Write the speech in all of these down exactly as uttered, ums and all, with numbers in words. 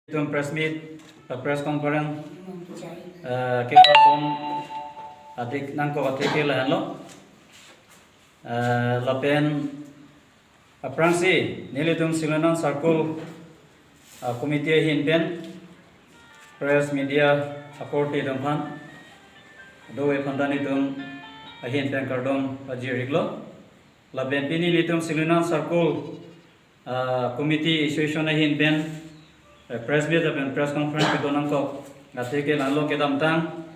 Itum press meet, uh, press conference, uh, kepapon adik nangkok athe ke lahenlo. Uh, lapen aphrangsi nelitum Silonang Circle, uh, committee ahin pen press media akorte atum aphan do-e aphan ta nelitum ahin pen kardom pajir-iklo. Lapen pini nelitum Silonang Circle, ah, committee association ahin pen, eh, press meet lapen press conference kedo nangkok athe ke lahenlo. Kedamtang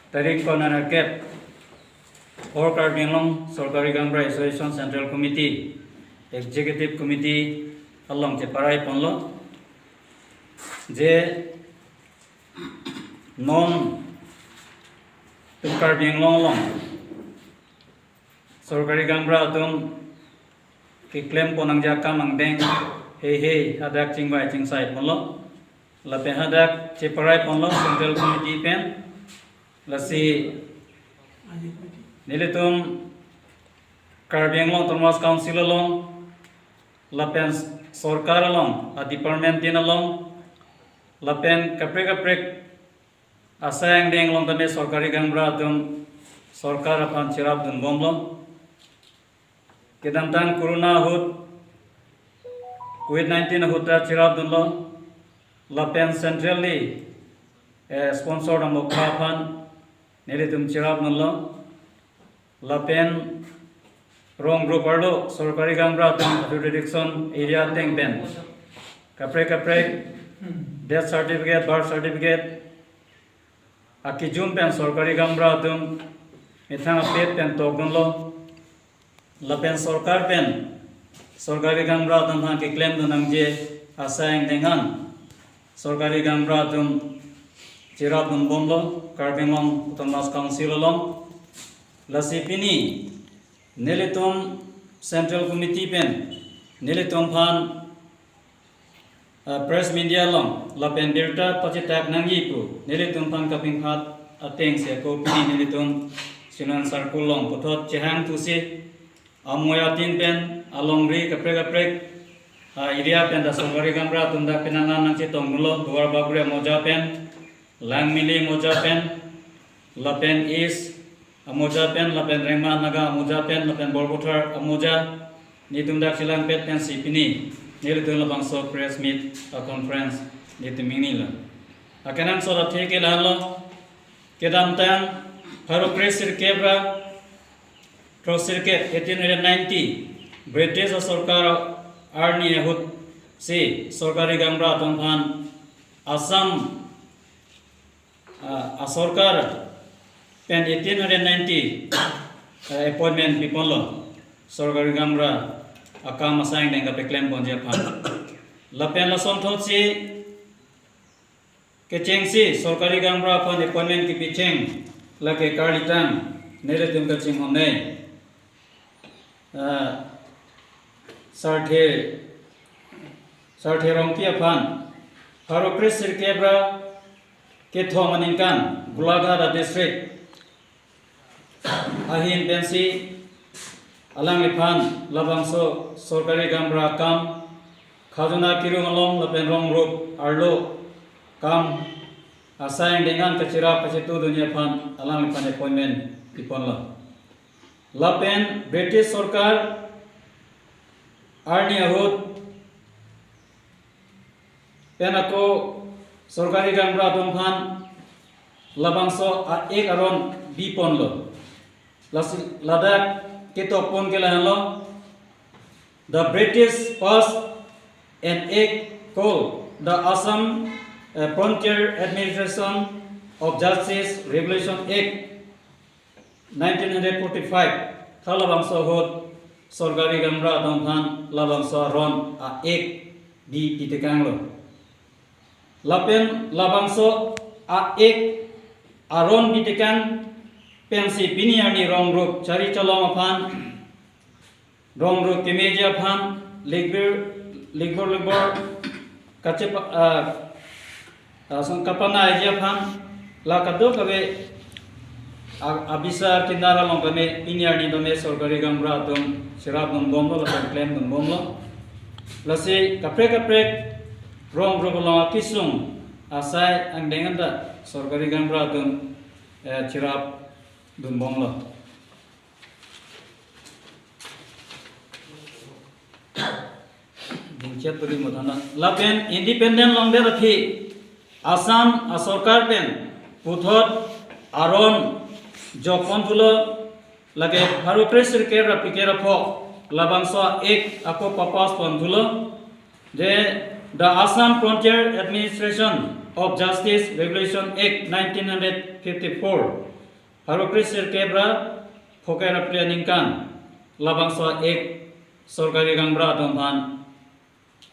tarik ingkoi nerkep All Karbi Anglong Sorkari Gaonbura Association Central Committee, Executive Committee along cheparai ponlo je non itum Karbi Anglong along Sorkari Gaonbura atum keklem pon nangji akam angdeng heihei hadak chingvai chingsai ponlo. Lapen hadak cheparai ponlo Central Committee pen. Lasi nelitum Karbi Anglong Autonomous Council along lapen sorkar along, a department tin along lapen kaprek kaprek asai angdeng along tame Sorkari Gaonbura atum sorkar aphan cherapdun bomlo. Kedamtang corona ahut, covid nineteen ahut ta cherapdunlo. Lapen centrally, eh, sponsor damokha aphan nelitum cherapdunlo. Lapen rong group arlo Sorkari Gaonbura atum jurisdiction area ateng pen kaprek kaprek death certificate, birth certificate akejum pen Sorkari Gaonbura atum methang apet pen tokdunlo. Lapen sorkar pen Sorkari Gaonbura atum aphan keklemdun nangji asai angdeng an Sorkari Gaonbura atum cherapdun bomlo Karbi Anglong Autonomous Council along. Lasi pini nelitum Central Committee pen nelitum aphan, ah, press media along lapen birta pachetak nangji pu nelitum aphan kapingphat atengsi ako pini nelitum Silonang Circle along puthot chehangthusi amoya tin pen alongri kaprek kaprek, ah, area pen ta Sorkari Gaonbura atum dak penang nangchetongdunlo, Duar Bagori amoja pen, Langmili amoja pen, lapen East amoja pen, lapen Rengma Naga amoja pen, lapen Borbothar amoja, nelitum dak chelangpet pensi pini nelitum labangso press meet, ah, conference nelitum ingnilo. Akenangsot athe ke lahenlo, kedamtang pharo kre sirkep ra throksi sirkep, eighteen hundred ninety, British asorkar arni ahut si Sorkari Gaonbura atum aphan Assam, ah, asorkar pen eighteen hundred ninety, ah, appointment piponlo Sorkari Gaonbura akam asai angdeng kapeklem ponji aphan. Lapen lasonthotsi kechengsi Sorkari Gaonbura aphan appointment kipicheng lake karlitang nelitum kachinghonnei, ah, Sarthe, Sarthe Rongpi aphan pharo kre sirkep ra kethom aningkan Golaghat district ahin pensi alangliphan labangso Sorkari Gaonbura akam, khajona kirung along lapen rong group arlo akam asai angdeng an kacherap kachetudunji aphan alangliphan appointment piponlo. Lapen British sorkar arni ahut pen ako Sorkari Gaonbura atum aphan labangso a-Act aron biponlo. Lasi ladak ketokpon ke lahenlo, the British passed an act called the Assam, uh, Frontier Administration of Justice Revolution Act nineteen hundred forty-five, halabangso ahut Sorkari Gaonbura atum aphan labangso aron a-Act bi pitekanglo. Lapen labangso a-Act aron bitekang pensi pini arni rong group chari cholong aphan, rong group kemeji aphan, likbir, likbor likbor kachepa, ah, ah, song kapanaiji aphan, la kadokave a-, abisar kinar along kami pini arni tame Sorkari Gaonbura atum cherapdun bomlo lapen klemdun bomlo. Lasi kaprek kaprek Rong rong along akisung asai angdeng anta sorkari gaonbura atum, eh, cherap dunbomlo. Dingchet turi mutana. Lapen independent longdet aphi Assam asorkar pen puthot aron jokponthulo, lake pharo kresirkep ra phlikep ra pho, labangso Act ako papass ponthulo, je the Assam Frontier Administration of Justice Regulation Act nineteen fifty-four, pharo kresirkep ra phokep ra phli aningkan, labangso Act sorkari gaonbura atum aphan,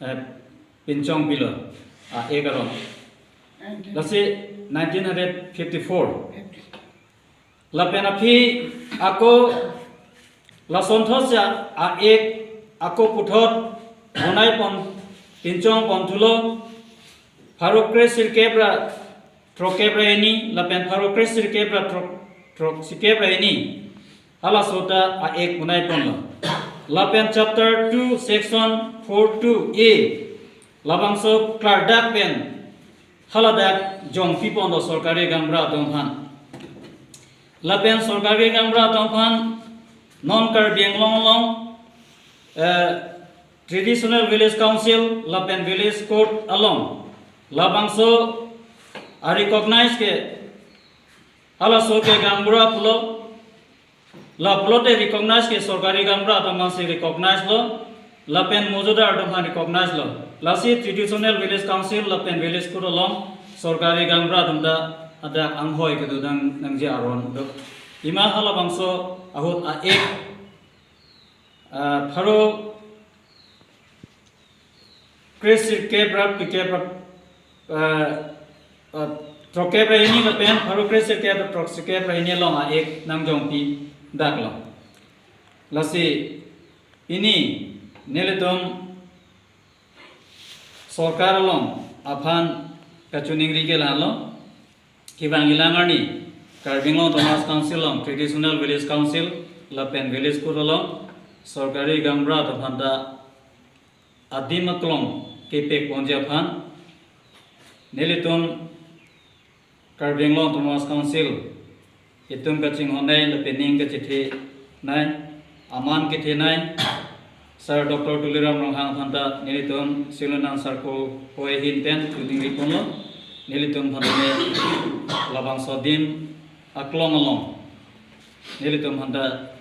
eh, pinchongpilo, a-Act aron. Lasi nineteen fifty-four. Lapen aphi ako lasonthotsi a-Act ako puthot bonaipon, pinchongponthulo, pharo kresirkep ra throkkep ra hini, lapen pharo kresirkep ra throk, throksikep ra hini. Halaso ta a-Act bonaiponlo. Lapen chapter two, section four two A, labangso klardak pen haladak jongpiponlo sorkari gaonbura atum aphan. Lapen sorkari gaonbura atum aphan non Karbi Anglong along, eh, traditional village council lapen village court along labangso a-recognize ke, halaso ke gaonbura pulo, la pulote recognize ke sorkari gaonbura atum aphansi recognize lo, lapen mojudar atum aphan recognize lo. Lasi traditional village council lapen village court along sorkari gaonbura atum ta adak anghoi kedo dang nangji aron do. Pima halabangso ahut a-Act, ah, pharo kresirkep ra phlikep ra, eh, eh, throkkep ra hini lapen pharo kresirkep ra throksikep ra hini along a-Act nangjongpidaklo. Lasi pini nelitum sorkar along aphan kachiningri ke la-anlo, kevang ilang arni Karbi Anglong Autonomous Council along traditional village council lapen village court along sorkari gaonbura atum aphanta adim aklong kepekponji aphan nelitum Karbi Anglong Autonomous Council itum kachinghonnei lapen ning kachethenei, aman kethenei Sir Doctor Tuliram Ronghang aphanta nelitum Silonang Circle hoi ahin pen chiningriponlo, nelitum aphan labangso adim aklong along nelitum aphanta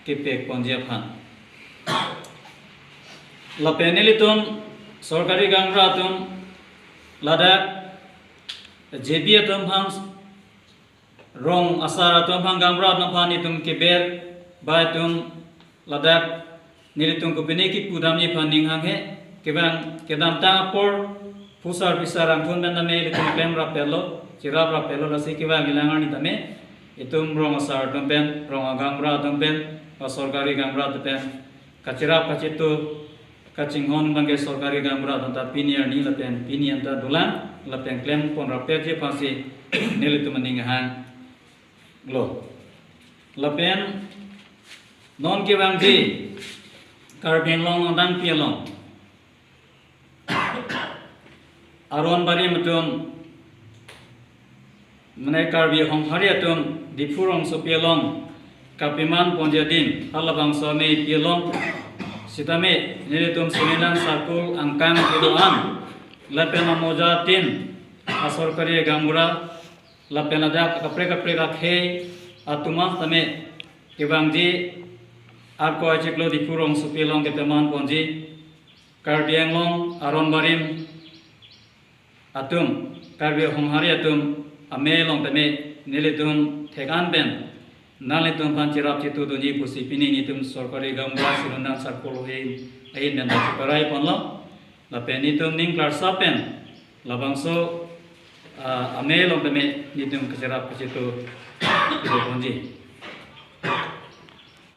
kepekponji aphan. Lapen nelitum sorkari gaonbura atum ladak J B atum aphan, rong asar atum aphan, gaonbura atum aphan itum keber, ba itum ladak nelitum kopine kepudamji aphan ning hanghe, kevang kedamtang apor phusar phisar angthun pen tame ilitum klemrappetlo, cheraprapetlo, lasi kevang ilang arni tame itum rong asar atum pen, rong agaonbura atum pen, ba sorkari gaonbura atum pen kacherap kachetu kachinghon abangke sorkari gaonbura atum ta pini arni lapen pini anta dolang lapen klemponrappetji aphansi nelitum aning hanglo. Lapen non kevangji Karbi Anglong along dangpi along aron barim atum, mane Karbi Honghari atum Diphu rongsopi along kapemanponji adim halabangso amei pi along sitame nelitum Silonang Circle angkang kedo-an lapen amoja tin asorkari gaonbura lapen ladak kaprek kaprek akhei atum an tame kevangji Arko achiklo Diphu rongsopi along kepemanponji Karbi Anglong aron barim atum, Karbi Honghari atum amei along tame nelitum thek-an pen nanglitum aphan cherap chetudunji pusi pini nelitum sorkari gaonbura Silonang Circle ahin, ahin pen ta cheparaiponlo. Lapen nelitum ning klarsap pen labangso, ah, amei along tame nelitum kacherap kachetu kedoponji.